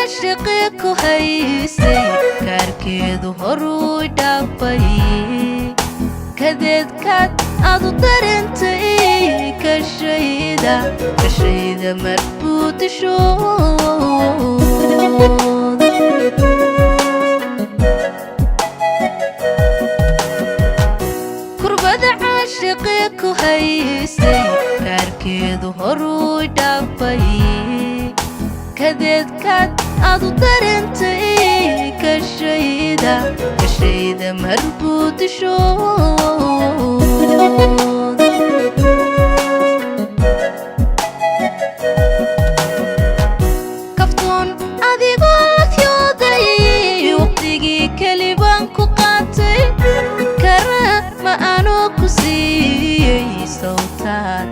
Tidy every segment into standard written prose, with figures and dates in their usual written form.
Caashiqii ku haysay kaarkeedu horuu dhaafay, kadeedkaad adu darentay kashayda, kashayda marbuu dishooda. Kurbada caashiqii ku haysay kaarkeedu horuu dhaafay, kadeedkaad adu darentay kashayda, kashayda marbuu dishooda. Kaftoon adigoo lafyooday waqtigii kelibaan ku qaatay, karaa ma anoo ku siiyey sawtaad,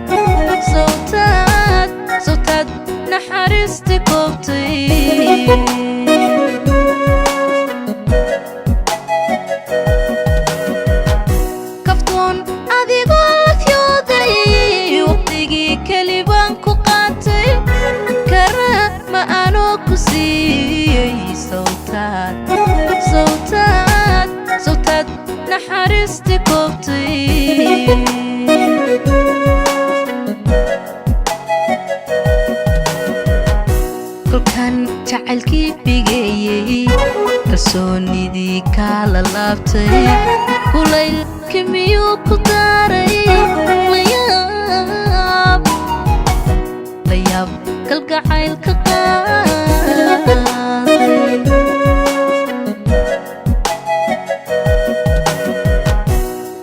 sawtaad, sawtaad naxariista koobtay. Kaftoon adigoo lafyooday waqtigii kelibaan ku qaatay, karaa ma anoo ku siiyey sawtaad, sawtaad, sawtaad naxariista koobtay. Kolkan jacaylkii bigeeyey kalsoonidii kaala laabtay, kulaylki miyuu ku daaray? Layaab, layaab kalgacaylka qaaday.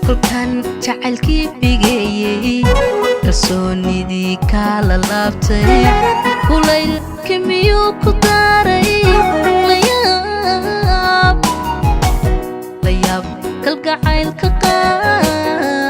Kolkan jacaylkii bigeeyey kalsoonidii kaala laabtay, kulaylki miyuu ku daaray? Layaab, layaab kalgacaylka qaaday.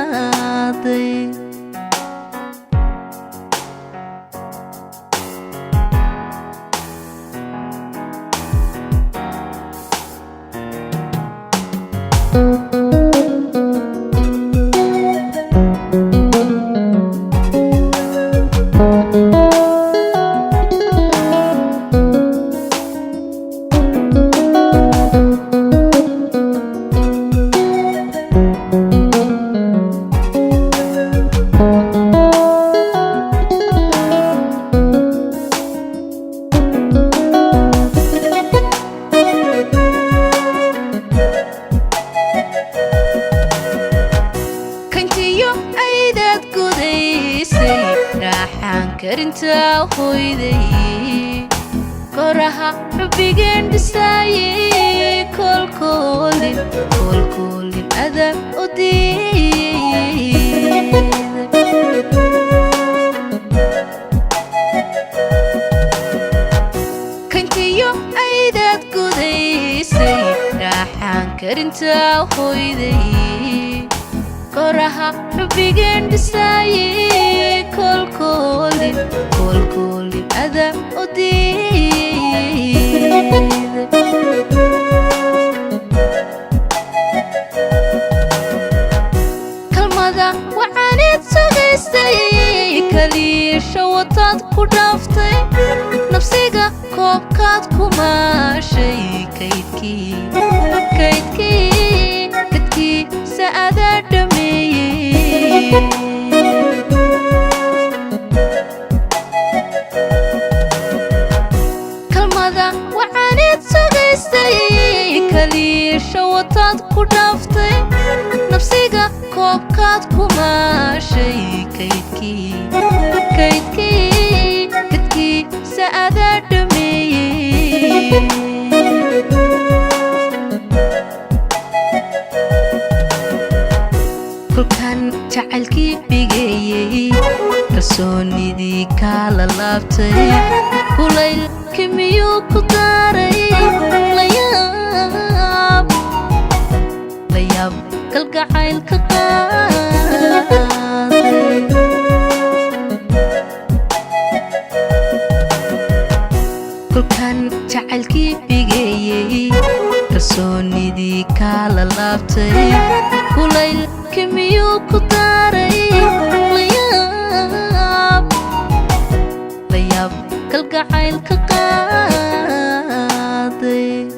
Kantiyo aydaad gudaysay raaxaan karintaa hoyday, koraha xubbigeen dhisaayey koolkoolin, koolkoolin ada u diiday. Kantiyo aydaad gudaysay raaxaan karintaa hoyday, koraha xubbigeen dhisaayey koolkoolin, koolkoolin ada u diiday. Kalmada wacaneed sugaysay kaliisha wataad ku dhaaftay, nafsiga koobkaad ku maashay, kaydkii, kaydkii, kadkiisa adaa dhameeyey. Kalmada wacaneed sugaysay kaliisha wataad ku dhaaftay, nafsiga koobkaad ku maashay, kaydkii, kaydkii, kadkiisa adaa dhameeyey. Kolkan jacaylkii bigeeyey kalsoonidii kaala laabtay, kulaylki miyuu ku daaray? Layaab, layaab kalgacaylka qaaday. Kolkan jacaylkii bigeeyey kalsoonidii kaala laabtay, kulaylki miyuu ku daaray? Layaab, layaab kalgacaylka qaaday. qaaday.